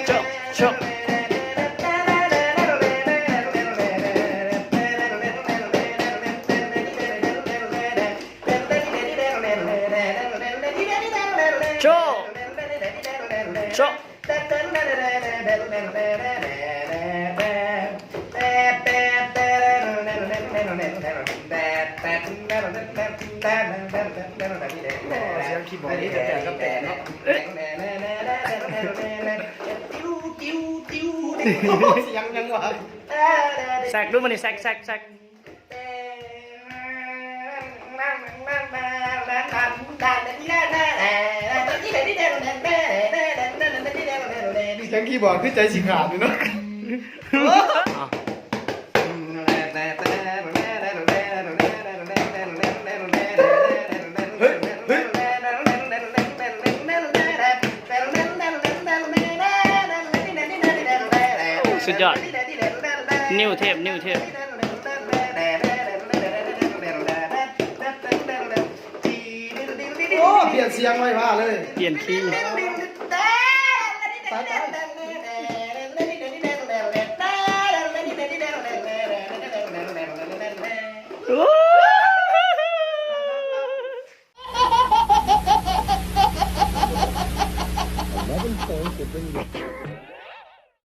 ໂຈະ ໂຈະ ໂຈະ ໂຈະ. ໂອ້ ສຽງຄີບອດນີ້ແຕ່ກະແປເນາະ. ສຽງຫຍັງວະ? ແຊກດູມື້ນີ້ ແຊກ ແຊກ ແຊກ. ສຽງຄີບອດຄືໃຈຊິຂາດຢູ່ເນາະ. ສຸດຍອດ ນິວເທບ ນິວເທບ. ໂອ້ ປ່ຽນສຽງໄວພາເລີຍ ປ່ຽນຄີ. ຕາຍ ຕາຍ ໂອ້